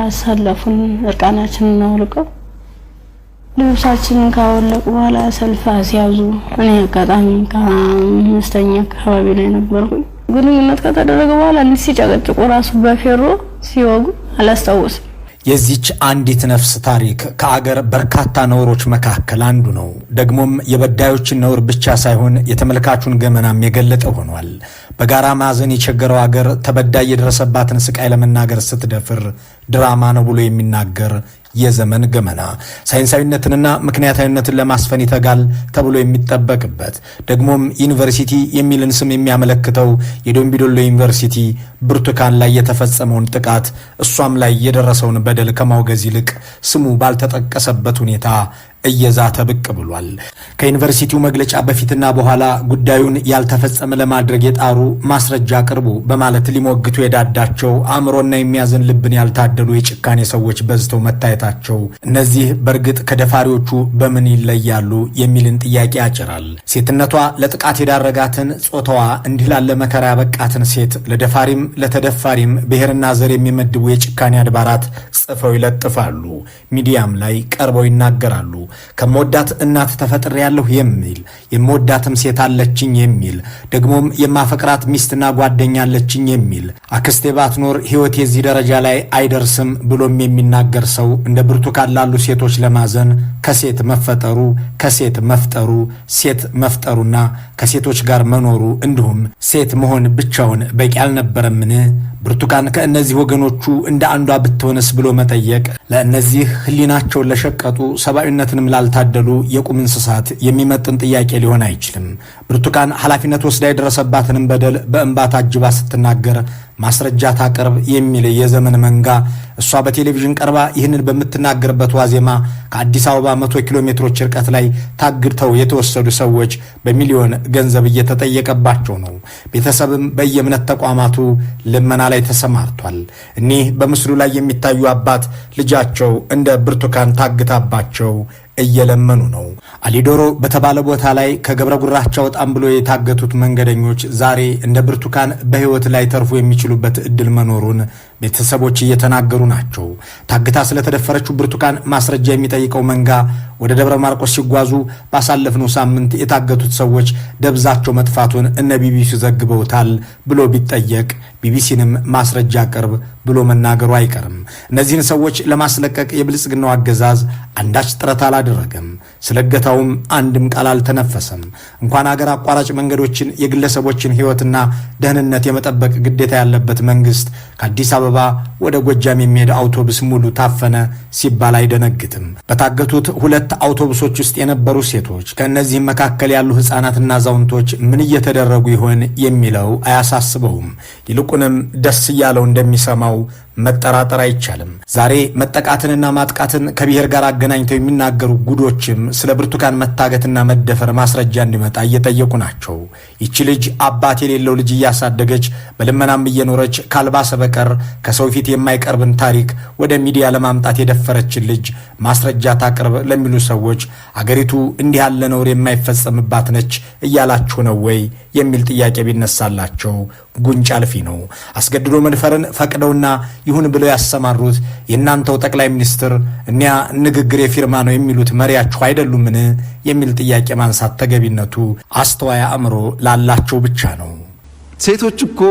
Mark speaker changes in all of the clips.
Speaker 1: አሰለፉን። እርቃናችንን አውልቀው ልብሳችንን ካወለቁ በኋላ ሰልፍ አስያዙ። እኔ አጋጣሚ ከአምስተኛ አካባቢ ላይ ነበርኩኝ። ግንኙነት ከተደረገ በኋላ እንዲህ ሲጨቀጭቁ ራሱ በፌሮ ሲወጉ አላስታውስም።
Speaker 2: የዚች አንዲት ነፍስ ታሪክ ከአገር በርካታ ነውሮች መካከል አንዱ ነው። ደግሞም የበዳዮችን ነውር ብቻ ሳይሆን የተመልካቹን ገመናም የገለጠ ሆኗል። በጋራ ማዘን የቸገረው አገር ተበዳይ የደረሰባትን ስቃይ ለመናገር ስትደፍር ድራማ ነው ብሎ የሚናገር የዘመን ገመና፣ ሳይንሳዊነትንና ምክንያታዊነትን ለማስፈን ይተጋል ተብሎ የሚጠበቅበት፣ ደግሞም ዩኒቨርሲቲ የሚልን ስም የሚያመለክተው የዶምቢዶሎ ዩኒቨርሲቲ ብርቱካን ላይ የተፈጸመውን ጥቃት፣ እሷም ላይ የደረሰውን በደል ከማውገዝ ይልቅ ስሙ ባልተጠቀሰበት ሁኔታ እየዛተ ብቅ ብሏል። ከዩኒቨርሲቲው መግለጫ በፊትና በኋላ ጉዳዩን ያልተፈጸመ ለማድረግ የጣሩ፣ ማስረጃ አቅርቡ በማለት ሊሞግቱ የዳዳቸው፣ አእምሮና የሚያዝን ልብን ያልታደሉ የጭካኔ ሰዎች በዝተው መታየታቸው እነዚህ በእርግጥ ከደፋሪዎቹ በምን ይለያሉ የሚልን ጥያቄ ያጭራል። ሴትነቷ ለጥቃት የዳረጋትን፣ ጾታዋ እንዲህ ላለ መከራ ያበቃትን ሴት ለደፋሪም ለተደፋሪም ብሔርና ዘር የሚመድቡ የጭካኔ አድባራት ጽፈው ይለጥፋሉ። ሚዲያም ላይ ቀርበው ይናገራሉ። ከመወዳት እናት ተፈጥሬያለሁ የሚል፣ የምወዳትም ሴት አለችኝ የሚል፣ ደግሞም የማፈቅራት ሚስትና ጓደኛ አለችኝ የሚል፣ አክስቴ ባትኖር ሕይወት የዚህ ደረጃ ላይ አይደርስም ብሎም የሚናገር ሰው እንደ ብርቱካን ላሉ ሴቶች ለማዘን ከሴት መፈጠሩ፣ ከሴት መፍጠሩ፣ ሴት መፍጠሩና ከሴቶች ጋር መኖሩ እንዲሁም ሴት መሆን ብቻውን በቂ አልነበረምን? ብርቱካን ከእነዚህ ወገኖቹ እንደ አንዷ ብትሆንስ ብሎ መጠየቅ ለእነዚህ ሕሊናቸውን ለሸቀጡ፣ ሰብአዊነትንም ላልታደሉ የቁም እንስሳት የሚመጥን ጥያቄ ሊሆን አይችልም። ብርቱካን ኃላፊነት ወስዳ የደረሰባትንም በደል በእንባ ታጅባ ስትናገር ማስረጃ ታቅርብ የሚል የዘመን መንጋ እሷ በቴሌቪዥን ቀርባ ይህንን በምትናገርበት ዋዜማ ከአዲስ አበባ 100 ኪሎ ሜትሮች ርቀት ላይ ታግተው የተወሰዱ ሰዎች በሚሊዮን ገንዘብ እየተጠየቀባቸው ነው። ቤተሰብም በየእምነት ተቋማቱ ልመና ላይ ተሰማርቷል። እኒህ በምስሉ ላይ የሚታዩ አባት ልጃቸው እንደ ብርቱካን ታግታባቸው እየለመኑ ነው። አሊዶሮ በተባለ ቦታ ላይ ከገብረ ጉራቻ ወጣም ብሎ የታገቱት መንገደኞች ዛሬ እንደ ብርቱካን በሕይወት ላይ ተርፉ የሚችሉበት እድል መኖሩን ቤተሰቦች እየተናገሩ ናቸው። ታግታ ስለተደፈረችው ብርቱካን ማስረጃ የሚጠይቀው መንጋ ወደ ደብረ ማርቆስ ሲጓዙ ባሳለፍነው ሳምንት የታገቱት ሰዎች ደብዛቸው መጥፋቱን እነ ቢቢሲ ዘግበውታል ብሎ ቢጠየቅ ቢቢሲንም ማስረጃ ቅርብ ብሎ መናገሩ አይቀርም። እነዚህን ሰዎች ለማስለቀቅ የብልጽግናው አገዛዝ አንዳች ጥረት አላደረገም። ስለ እገታውም አንድም ቃል አልተነፈሰም። እንኳን አገር አቋራጭ መንገዶችን የግለሰቦችን ሕይወትና ደህንነት የመጠበቅ ግዴታ ያለበት መንግስት ከአዲስ አበባ ወደ ጎጃም የሚሄድ አውቶቡስ ሙሉ ታፈነ ሲባል አይደነግጥም። በታገቱት ሁለት አውቶቡሶች ውስጥ የነበሩ ሴቶች፣ ከእነዚህም መካከል ያሉ ሕፃናትና አዛውንቶች ምን እየተደረጉ ይሆን የሚለው አያሳስበውም። ይልቁንም ደስ እያለው እንደሚሰማው መጠራጠር አይቻልም። ዛሬ መጠቃትንና ማጥቃትን ከብሔር ጋር አገናኝተው የሚናገሩ ጉዶችም ስለ ብርቱካን መታገትና መደፈር ማስረጃ እንዲመጣ እየጠየቁ ናቸው። ይቺ ልጅ አባት የሌለው ልጅ እያሳደገች፣ በልመናም እየኖረች፣ ካልባሰ በቀር ከሰው ፊት የማይቀርብን ታሪክ ወደ ሚዲያ ለማምጣት የደፈረችን ልጅ ማስረጃ ታቅርብ ለሚሉ ሰዎች አገሪቱ እንዲህ ያለ ነውር የማይፈጸምባት ነች እያላችሁ ነው ወይ የሚል ጥያቄ ቢነሳላቸው ጉንጭ አልፊ ነው። አስገድዶ መድፈርን ፈቅደውና ይሁን ብለው ያሰማሩት የእናንተው ጠቅላይ ሚኒስትር፣ እኒያ ንግግር የፊርማ ነው የሚሉት መሪያችሁ አይደሉምን የሚል ጥያቄ ማንሳት ተገቢነቱ አስተዋይ አእምሮ ላላቸው ብቻ ነው።
Speaker 3: ሴቶች እኮ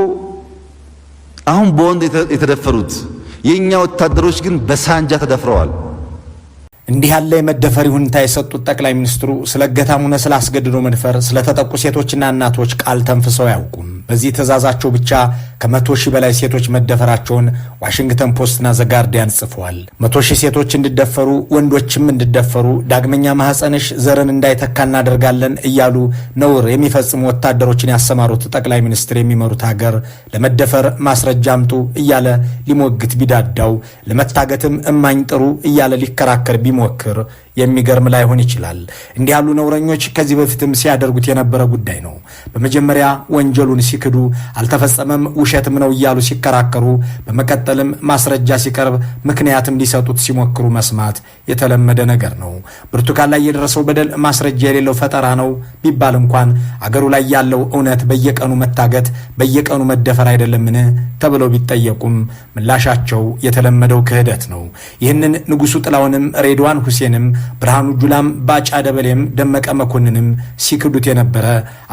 Speaker 3: አሁን በወንድ የተደፈሩት፣ የእኛ ወታደሮች ግን በሳንጃ ተደፍረዋል።
Speaker 2: እንዲህ ያለ የመደፈር ይሁንታ የሰጡት ጠቅላይ ሚኒስትሩ ስለ እገታም ሆነ ስለ አስገድዶ መድፈር ስለተጠቁ ሴቶችና እናቶች ቃል ተንፍሰው አያውቁም። በዚህ ትዕዛዛቸው ብቻ ከ100,000 በላይ ሴቶች መደፈራቸውን ዋሽንግተን ፖስትና ዘጋርዲያን ጽፈዋል። 100,000 ሴቶች እንዲደፈሩ፣ ወንዶችም እንዲደፈሩ፣ ዳግመኛ ማህፀንሽ ዘርን እንዳይተካ እናደርጋለን እያሉ ነውር የሚፈጽሙ ወታደሮችን ያሰማሩት ጠቅላይ ሚኒስትር የሚመሩት ሀገር ለመደፈር ማስረጃ አምጡ እያለ ሊሞግት ቢዳዳው፣ ለመታገትም እማኝ ጥሩ እያለ ሊከራከር ቢሞክር የሚገርም ላይሆን ይችላል። እንዲህ ያሉ ነውረኞች ከዚህ በፊትም ሲያደርጉት የነበረ ጉዳይ ነው። በመጀመሪያ ወንጀሉን ሲክዱ አልተፈጸመም፣ ውሸትም ነው እያሉ ሲከራከሩ፣ በመቀጠልም ማስረጃ ሲቀርብ ምክንያትም ሊሰጡት ሲሞክሩ መስማት የተለመደ ነገር ነው። ብርቱካን ላይ የደረሰው በደል ማስረጃ የሌለው ፈጠራ ነው ቢባል እንኳን አገሩ ላይ ያለው እውነት በየቀኑ መታገት፣ በየቀኑ መደፈር አይደለምን ተብለው ቢጠየቁም ምላሻቸው የተለመደው ክህደት ነው። ይህንን ንጉሱ ጥላሁንም፣ ሬድዋን ሁሴንም፣ ብርሃኑ ጁላም፣ ባጫ ደበሌም፣ ደመቀ መኮንንም ሲክዱት የነበረ፣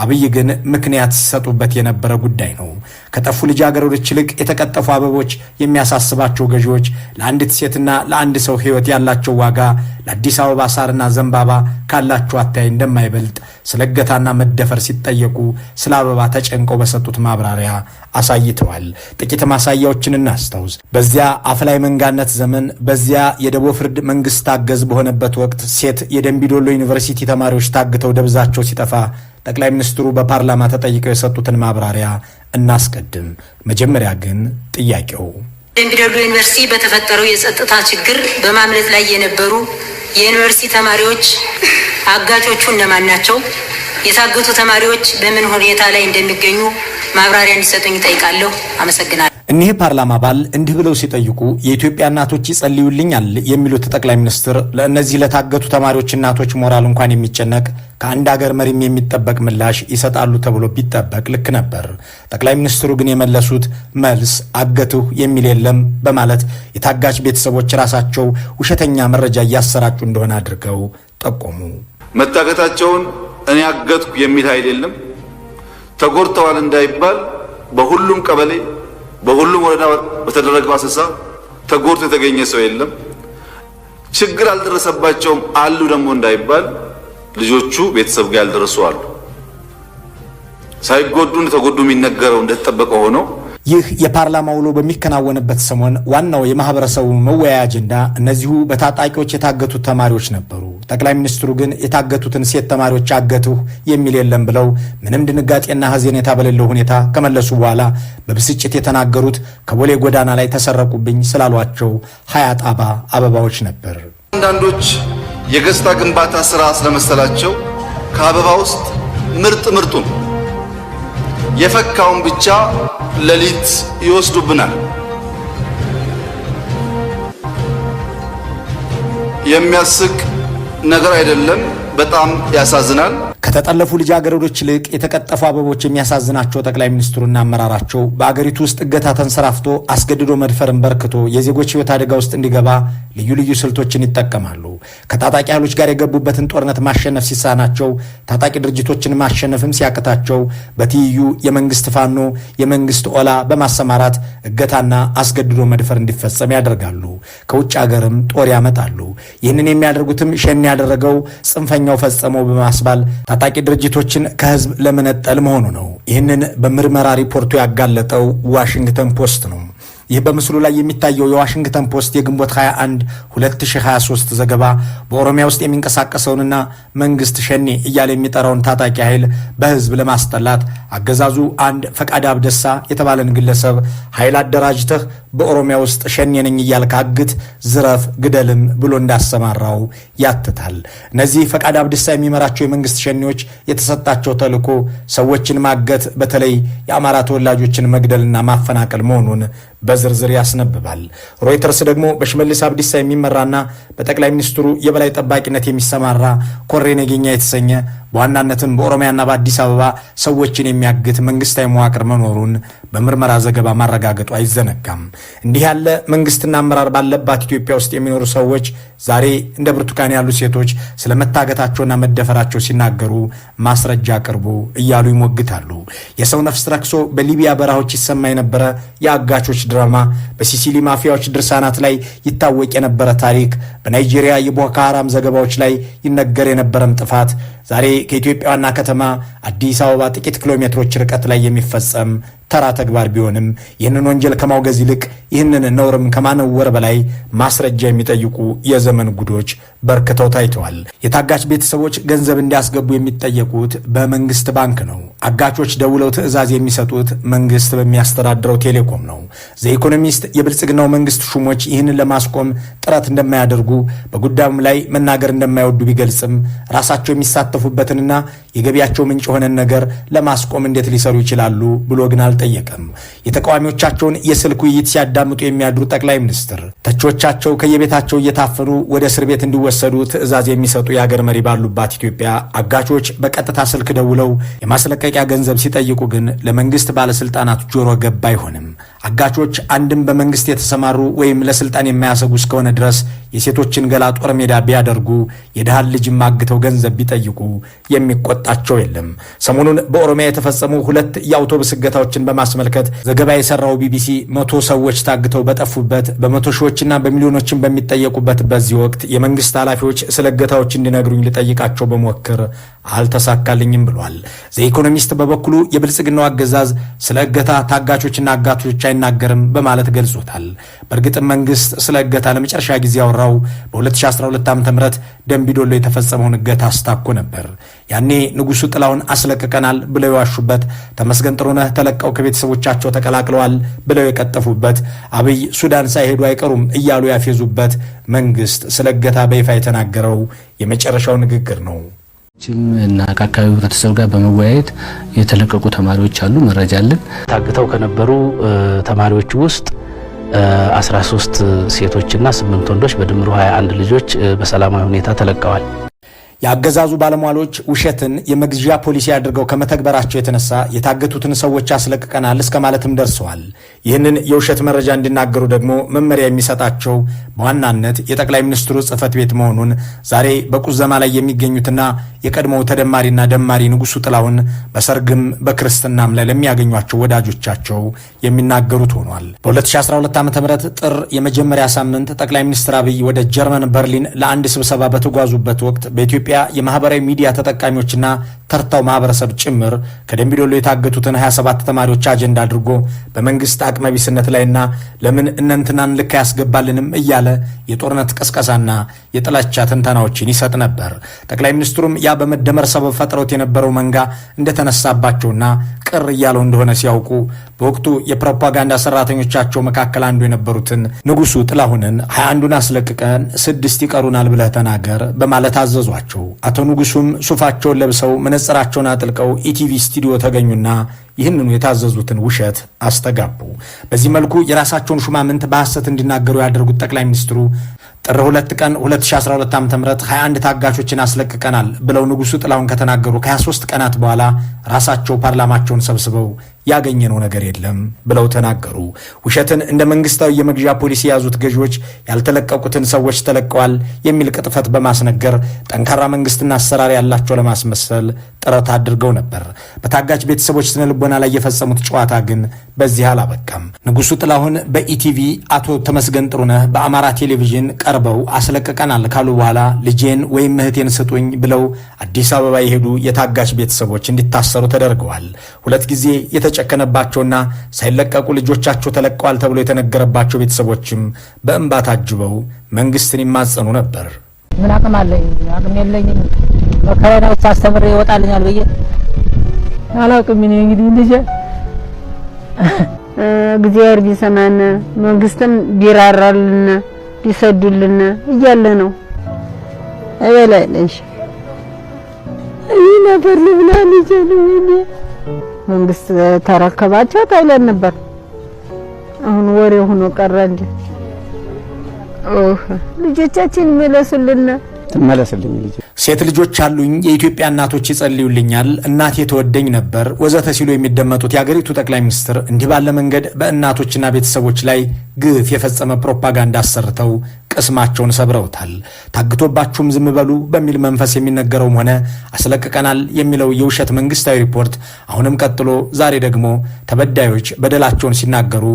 Speaker 2: አብይ ግን ምክንያት ሲሰጡበት የነበረ ጉዳይ ነው። ከጠፉ ልጃገረዶች ይልቅ የተቀጠፉ አበቦች የሚያሳስባቸው ገዢዎች ለአንዲት ሴትና ለአንድ ሰው ሕይወት ያላቸው ዋጋ ለአዲስ አበባ ሳርና ዘንባባ ካላቸው አታይ እንደማይበልጥ ስለ እገታና መደፈር ሲጠየቁ ስለ አበባ ተጨንቀው በሰጡት ማብራሪያ አሳይተዋል። ጥቂት ማሳያዎችን እናስታውስ። በዚያ አፍላይ መንጋነት ዘመን፣ በዚያ የደቦ ፍርድ መንግስት ታገዝ በሆነበት ወቅት ሴት የደንቢዶሎ ዩኒቨርሲቲ ተማሪዎች ታግተው ደብዛቸው ሲጠፋ ጠቅላይ ሚኒስትሩ በፓርላማ ተጠይቀው የሰጡትን ማብራሪያ እናስቀድም። መጀመሪያ ግን ጥያቄው
Speaker 4: ደምቢዶሎ ዩኒቨርሲቲ በተፈጠረው የጸጥታ ችግር በማምለጥ ላይ የነበሩ የዩኒቨርሲቲ ተማሪዎች አጋቾቹ እነማን ናቸው? የታገቱ ተማሪዎች በምን ሁኔታ ላይ እንደሚገኙ ማብራሪያ እንዲሰጡኝ እጠይቃለሁ። አመሰግናለሁ።
Speaker 2: እኒህ ፓርላማ አባል እንዲህ ብለው ሲጠይቁ የኢትዮጵያ እናቶች ይጸልዩልኛል የሚሉት ጠቅላይ ሚኒስትር ለእነዚህ ለታገቱ ተማሪዎች እናቶች ሞራል እንኳን የሚጨነቅ ከአንድ አገር መሪም የሚጠበቅ ምላሽ ይሰጣሉ ተብሎ ቢጠበቅ ልክ ነበር። ጠቅላይ ሚኒስትሩ ግን የመለሱት መልስ አገትሁ የሚል የለም በማለት የታጋች ቤተሰቦች ራሳቸው ውሸተኛ መረጃ እያሰራጩ እንደሆነ አድርገው ጠቆሙ።
Speaker 3: መታገታቸውን እኔ አገትኩ የሚል ኃይል የለም። ተጎድተዋል እንዳይባል በሁሉም ቀበሌ በሁሉም ወረዳ በተደረገው አሰሳ ተጎድቶ የተገኘ ሰው የለም። ችግር አልደረሰባቸውም አሉ ደግሞ እንዳይባል ልጆቹ ቤተሰብ ጋር ያልደረሱ አሉ። ሳይጎዱ እንደተጎዱ የሚነገረው እንደተጠበቀ ሆኖ
Speaker 2: ይህ የፓርላማ ውሎ በሚከናወንበት ሰሞን ዋናው የማህበረሰቡ መወያያ አጀንዳ እነዚሁ በታጣቂዎች የታገቱት ተማሪዎች ነበሩ። ጠቅላይ ሚኒስትሩ ግን የታገቱትን ሴት ተማሪዎች አገትሁ የሚል የለም ብለው ምንም ድንጋጤና ሐዘኔታ በሌለው ሁኔታ ከመለሱ በኋላ በብስጭት የተናገሩት ከቦሌ ጎዳና ላይ ተሰረቁብኝ ስላሏቸው 20 ጣባ አበባዎች ነበር።
Speaker 3: አንዳንዶች የገጽታ ግንባታ ስራ ስለመሰላቸው ከአበባ ውስጥ ምርጥ ምርጡን የፈካውን ብቻ ሌሊት ይወስዱብናል። የሚያስቅ ነገር አይደለም። በጣም ያሳዝናል።
Speaker 2: ከተጠለፉ ልጃገረዶች ይልቅ የተቀጠፉ አበቦች የሚያሳዝናቸው ጠቅላይ ሚኒስትሩና አመራራቸው በአገሪቱ ውስጥ እገታ ተንሰራፍቶ አስገድዶ መድፈርን በርክቶ የዜጎች ሕይወት አደጋ ውስጥ እንዲገባ ልዩ ልዩ ስልቶችን ይጠቀማሉ። ከታጣቂ ኃይሎች ጋር የገቡበትን ጦርነት ማሸነፍ ሲሳናቸው፣ ታጣቂ ድርጅቶችን ማሸነፍም ሲያቅታቸው በትይዩ የመንግስት ፋኖ፣ የመንግስት ኦላ በማሰማራት እገታና አስገድዶ መድፈር እንዲፈጸም ያደርጋሉ። ከውጭ ሀገርም ጦር ያመጣሉ። ይህንን የሚያደርጉትም ሸኔ ያደረገው ጽንፈኛው ፈጸመው በማስባል ታጣቂ ድርጅቶችን ከህዝብ ለመነጠል መሆኑ ነው። ይህንን በምርመራ ሪፖርቱ ያጋለጠው ዋሽንግተን ፖስት ነው። ይህ በምስሉ ላይ የሚታየው የዋሽንግተን ፖስት የግንቦት 21 2023 ዘገባ በኦሮሚያ ውስጥ የሚንቀሳቀሰውንና መንግስት ሸኔ እያለ የሚጠራውን ታጣቂ ኃይል በህዝብ ለማስጠላት አገዛዙ አንድ ፈቃደ አብደሳ የተባለን ግለሰብ ኃይል አደራጅተህ በኦሮሚያ ውስጥ ሸኔ ነኝ እያልክ አግት፣ ዝረፍ፣ ግደልም ብሎ እንዳሰማራው ያትታል። እነዚህ ፈቃደ አብደሳ የሚመራቸው የመንግስት ሸኔዎች የተሰጣቸው ተልዕኮ ሰዎችን ማገት፣ በተለይ የአማራ ተወላጆችን መግደልና ማፈናቀል መሆኑን በዝርዝር ያስነብባል። ሮይተርስ ደግሞ በሽመልስ አብዲሳ የሚመራና በጠቅላይ ሚኒስትሩ የበላይ ጠባቂነት የሚሰማራ ኮሬ ነገኛ የተሰኘ በዋናነትም በኦሮሚያና በአዲስ አበባ ሰዎችን የሚያግት መንግስታዊ መዋቅር መኖሩን በምርመራ ዘገባ ማረጋገጡ አይዘነጋም። እንዲህ ያለ መንግስትና አመራር ባለባት ኢትዮጵያ ውስጥ የሚኖሩ ሰዎች ዛሬ እንደ ብርቱካን ያሉ ሴቶች ስለመታገታቸውና መደፈራቸው ሲናገሩ ማስረጃ አቅርቡ እያሉ ይሞግታሉ። የሰው ነፍስ ረክሶ በሊቢያ በረሃዎች ይሰማ የነበረ የአጋቾች ድራማ፣ በሲሲሊ ማፊያዎች ድርሳናት ላይ ይታወቅ የነበረ ታሪክ፣ በናይጄሪያ የቦኮ ሃራም ዘገባዎች ላይ ይነገር የነበረም ጥፋት ዛሬ ከኢትዮጵያ ዋና ከተማ አዲስ አበባ ጥቂት ኪሎ ሜትሮች ርቀት ላይ የሚፈጸም ተራ ተግባር ቢሆንም ይህንን ወንጀል ከማውገዝ ይልቅ ይህንን ነውርም ከማነወር በላይ ማስረጃ የሚጠይቁ የዘመን ጉዶች በርክተው ታይተዋል። የታጋች ቤተሰቦች ገንዘብ እንዲያስገቡ የሚጠየቁት በመንግስት ባንክ ነው። አጋቾች ደውለው ትዕዛዝ የሚሰጡት መንግስት በሚያስተዳድረው ቴሌኮም ነው። ዘኢኮኖሚስት የብልጽግናው መንግስት ሹሞች ይህንን ለማስቆም ጥረት እንደማያደርጉ በጉዳዩም ላይ መናገር እንደማይወዱ ቢገልጽም ራሳቸው የሚሳተፉበትንና የገቢያቸው ምንጭ የሆነን ነገር ለማስቆም እንዴት ሊሰሩ ይችላሉ ብሎ ግን አልጠየቀም። የተቃዋሚዎቻቸውን የስልክ ውይይት ሲያዳምጡ የሚያድሩ ጠቅላይ ሚኒስትር ተቺዎቻቸው ከየቤታቸው እየታፈኑ ወደ እስር ቤት እንዲወሰዱ ትዕዛዝ የሚሰጡ የአገር መሪ ባሉባት ኢትዮጵያ አጋቾች በቀጥታ ስልክ ደውለው የማስለቀቂያ ገንዘብ ሲጠይቁ ግን ለመንግስት ባለስልጣናት ጆሮ ገብ አይሆንም። አጋቾች አንድም በመንግስት የተሰማሩ ወይም ለስልጣን የማያሰጉ እስከሆነ ድረስ የሴቶችን ገላ ጦር ሜዳ ቢያደርጉ የድሃን ልጅም አግተው ገንዘብ ቢጠይቁ የሚቆጣቸው የለም። ሰሞኑን በኦሮሚያ የተፈጸሙ 2 የአውቶቡስ እገታዎችን በማስመልከት ዘገባ የሰራው ቢቢሲ 100 ሰዎች ታግተው በጠፉበት በመቶ ሺዎችና በሚሊዮኖችን በሚጠየቁበት በዚህ ወቅት የመንግስት ኃላፊዎች ስለ እገታዎች እንዲነግሩኝ ልጠይቃቸው በሞክር አልተሳካልኝም ብሏል። ዘ ኢኮኖሚስት በበኩሉ የብልጽግናው አገዛዝ ስለ እገታ ታጋቾችና አጋቾች አይናገርም በማለት ገልጾታል። በእርግጥም መንግስት ስለ እገታ ለመጨረሻ ጊዜ ያወራው በ2012 ዓ.ም ደምቢዶሎ የተፈጸመውን እገታ አስታኮ ነበር። ያኔ ንጉሱ ጥላውን አስለቅቀናል ብለው የዋሹበት፣ ተመስገን ጥሩነህ ተለቀው ከቤተሰቦቻቸው ተቀላቅለዋል ብለው የቀጠፉበት፣ አብይ ሱዳን ሳይሄዱ አይቀሩም እያሉ ያፌዙበት መንግስት ስለ እገታ በይፋ የተናገረው የመጨረሻው ንግግር ነው።
Speaker 5: እና ከአካባቢው ህብረተሰብ ጋር በመወያየት የተለቀቁ ተማሪዎች አሉ፣ መረጃ አለን።
Speaker 6: ታግተው ከነበሩ ተማሪዎች ውስጥ 13 ሴቶችና 8 ወንዶች በድምሩ 21 ልጆች በሰላማዊ ሁኔታ ተለቀዋል።
Speaker 2: የአገዛዙ ባለሟሎች ውሸትን የመግዣ ፖሊሲ አድርገው ከመተግበራቸው የተነሳ የታገቱትን ሰዎች አስለቅቀናል እስከ ማለትም ደርሰዋል። ይህንን የውሸት መረጃ እንዲናገሩ ደግሞ መመሪያ የሚሰጣቸው በዋናነት የጠቅላይ ሚኒስትሩ ጽሕፈት ቤት መሆኑን ዛሬ በቁዘማ ላይ የሚገኙትና የቀድሞው ተደማሪና ደማሪ ንጉሱ ጥላሁን በሰርግም በክርስትናም ላይ ለሚያገኟቸው ወዳጆቻቸው የሚናገሩት ሆኗል። በ2012 ዓ.ም ጥር የመጀመሪያ ሳምንት ጠቅላይ ሚኒስትር አብይ ወደ ጀርመን በርሊን ለአንድ ስብሰባ በተጓዙበት ወቅት በኢትዮጵያ የማህበራዊ ሚዲያ ተጠቃሚዎችና ተርታው ማህበረሰብ ጭምር ከደምቢዶሎ የታገቱትን 27 ተማሪዎች አጀንዳ አድርጎ በመንግስት አቅመቢስነት ላይና ለምን እነንትናን ልክ አያስገባልንም እያለ የጦርነት ቅስቀሳና የጥላቻ ትንተናዎችን ይሰጥ ነበር። ጠቅላይ ሚኒስትሩም ያ በመደመር ሰበብ ፈጥረውት የነበረው መንጋ እንደተነሳባቸውና ቅር እያለው እንደሆነ ሲያውቁ በወቅቱ የፕሮፓጋንዳ ሰራተኞቻቸው መካከል አንዱ የነበሩትን ንጉሱ ጥላሁንን 21ዱን አስለቅቀን 6 ይቀሩናል ብለህ ተናገር በማለት አዘዟቸው። አቶ ንጉሱም ሱፋቸውን ለብሰው መነጽራቸውን አጥልቀው ኢቲቪ ስቱዲዮ ተገኙና ይህንኑ የታዘዙትን ውሸት አስተጋቡ። በዚህ መልኩ የራሳቸውን ሹማምንት በሐሰት እንዲናገሩ ያደርጉት ጠቅላይ ሚኒስትሩ ጥር 2 ቀን 2012 ዓ.ም 21 ታጋቾችን አስለቅቀናል ብለው ንጉሱ ጥላሁን ከተናገሩ ከ23 ቀናት በኋላ ራሳቸው ፓርላማቸውን ሰብስበው ያገኘነው ነገር የለም ብለው ተናገሩ። ውሸትን እንደ መንግስታዊ የመግዣ ፖሊሲ የያዙት ገዢዎች ያልተለቀቁትን ሰዎች ተለቀዋል የሚል ቅጥፈት በማስነገር ጠንካራ መንግስትና አሰራር ያላቸው ለማስመሰል ጥረት አድርገው ነበር። በታጋች ቤተሰቦች ስነ ልቦና ላይ የፈጸሙት ጨዋታ ግን በዚህ አላበቃም። ንጉሱ ጥላሁን በኢቲቪ፣ አቶ ተመስገን ጥሩነህ በአማራ ቴሌቪዥን ቀርበው አስለቅቀናል ካሉ በኋላ ልጄን ወይም እህቴን ስጡኝ ብለው አዲስ አበባ የሄዱ የታጋች ቤተሰቦች እንዲታሰሩ ተደርገዋል። 2 ጊዜ የተጨከነባቸውና ሳይለቀቁ ልጆቻቸው ተለቀዋል ተብሎ የተነገረባቸው ቤተሰቦችም በእንባ ታጅበው መንግስትን ይማጸኑ ነበር።
Speaker 7: ምን አቅም አለኝ? አቅም የለኝም። መከራዬን አስተምሬ ይወጣልኛል ብዬ አላውቅም። እኔ እንግዲህ ልጄ
Speaker 1: እግዚአብሔር ቢሰማን መንግስትም ቢራራልን ቢሰዱልን እያለ ነው። እበላለሽ ይሄ ነበር ልብላ ልጄ ነው። መንግስት ተረከባቸው ተብለን ነበር። አሁን ወሬ ሆኖ ቀረ እንጂ ልጆቻችን ይመለሱልን።
Speaker 8: ትመለስልኝ ልጅ።
Speaker 2: ሴት ልጆች አሉኝ፣ የኢትዮጵያ እናቶች ይጸልዩልኛል፣ እናቴ ተወደኝ ነበር ወዘተ ሲሉ የሚደመጡት የአገሪቱ ጠቅላይ ሚኒስትር እንዲህ ባለ መንገድ በእናቶችና ቤተሰቦች ላይ ግፍ የፈጸመ ፕሮፓጋንዳ አሰርተው ቅስማቸውን ሰብረውታል። ታግቶባችሁም ዝም በሉ በሚል መንፈስ የሚነገረውም ሆነ አስለቅቀናል የሚለው የውሸት መንግስታዊ ሪፖርት አሁንም ቀጥሎ ዛሬ ደግሞ ተበዳዮች በደላቸውን ሲናገሩ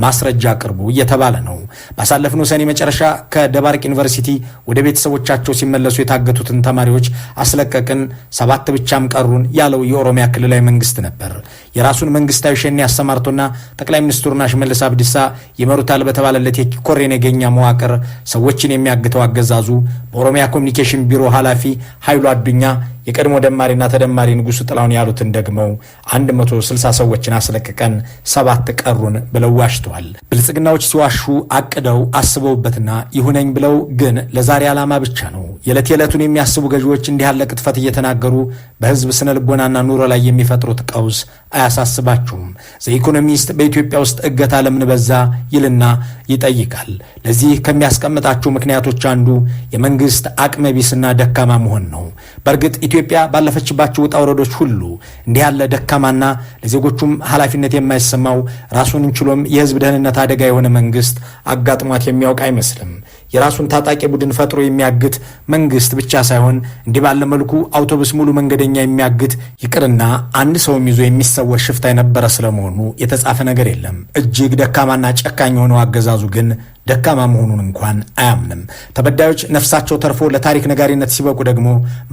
Speaker 2: ማስረጃ አቅርቡ እየተባለ ነው። ባሳለፍነው ሰኔ መጨረሻ ከደባርቅ ዩኒቨርሲቲ ወደ ቤተሰቦቻቸው ሲመለሱ የታገቱትን ተማሪዎች አስለቀቅን፣ 7 ብቻም ቀሩን ያለው የኦሮሚያ ክልላዊ መንግስት ነበር። የራሱን መንግስታዊ ሸኔ አሰማርቶና ጠቅላይ ሚኒስትሩና ሽመልስ አብዲሳ ይመሩታል በተባለለት የኮሬ ነገኛ መዋቅር ሰዎችን የሚያግተው አገዛዙ በኦሮሚያ ኮሚኒኬሽን ቢሮ ኃላፊ ኃይሉ አዱኛ የቀድሞ ደማሪና ተደማሪ ንጉሱ ጥላሁን ያሉትን ደግመው 160 ሰዎችን አስለቅቀን 7 ቀሩን ብለው ዋሽተዋል። ብልጽግናዎች ሲዋሹ አቅደው አስበውበትና ይሁነኝ ብለው ግን ለዛሬ ዓላማ ብቻ ነው። የዕለት የዕለቱን የሚያስቡ ገዢዎች እንዲህ ያለ ቅጥፈት እየተናገሩ በህዝብ ስነ ልቦናና ኑሮ ላይ የሚፈጥሩት ቀውስ አያሳስባቸውም። ዘ ኢኮኖሚስት በኢትዮጵያ ውስጥ እገታ ለምን በዛ ይልና ይጠይቃል። ለዚህ ከሚያስቀምጣቸው ምክንያቶች አንዱ የመንግስት አቅመ ቢስና ደካማ መሆን ነው። በእርግጥ ኢትዮጵያ ባለፈችባቸው ውጣ ውረዶች ሁሉ እንዲህ ያለ ደካማና ለዜጎቹም ኃላፊነት የማይሰማው ራሱን ችሎም የህዝብ ደህንነት አደጋ የሆነ መንግስት አጋጥሟት የሚያውቅ አይመስልም። የራሱን ታጣቂ ቡድን ፈጥሮ የሚያግት መንግስት ብቻ ሳይሆን እንዲህ ባለ መልኩ አውቶቡስ ሙሉ መንገደኛ የሚያግት ይቅርና አንድ ሰውም ይዞ የሚሰወር ሽፍታ የነበረ ስለመሆኑ የተጻፈ ነገር የለም። እጅግ ደካማና ጨካኝ የሆነው አገዛዙ ግን ደካማ መሆኑን እንኳን አያምንም። ተበዳዮች ነፍሳቸው ተርፎ ለታሪክ ነጋሪነት ሲበቁ ደግሞ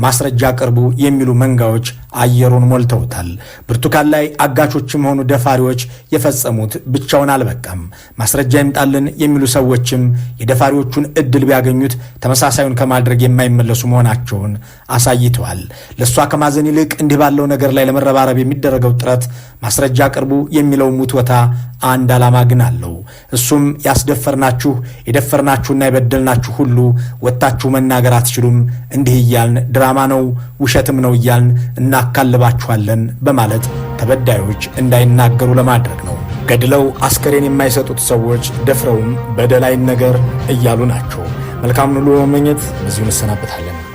Speaker 2: ማስረጃ አቅርቡ የሚሉ መንጋዎች አየሩን ሞልተውታል። ብርቱካን ላይ አጋቾችም ሆኑ ደፋሪዎች የፈጸሙት ብቻውን አልበቃም። ማስረጃ ይምጣልን የሚሉ ሰዎችም የደፋሪዎቹን እድል ቢያገኙት ተመሳሳዩን ከማድረግ የማይመለሱ መሆናቸውን አሳይተዋል። ለእሷ ከማዘን ይልቅ እንዲህ ባለው ነገር ላይ ለመረባረብ የሚደረገው ጥረት ማስረጃ አቅርቡ የሚለው ሙትወታ አንድ ዓላማ ግን አለው። እሱም ያስደፈርናችሁ፣ የደፈርናችሁና የበደልናችሁ ሁሉ ወጥታችሁ መናገር አትችሉም፣ እንዲህ እያልን ድራማ ነው ውሸትም ነው እያልን እናካልባችኋለን በማለት ተበዳዮች እንዳይናገሩ ለማድረግ ነው። ገድለው አስከሬን የማይሰጡት ሰዎች ደፍረውም በደል አይነገር እያሉ ናቸው። መልካሙን ሁሉ በመመኘት በዚሁ እንሰናበታለን።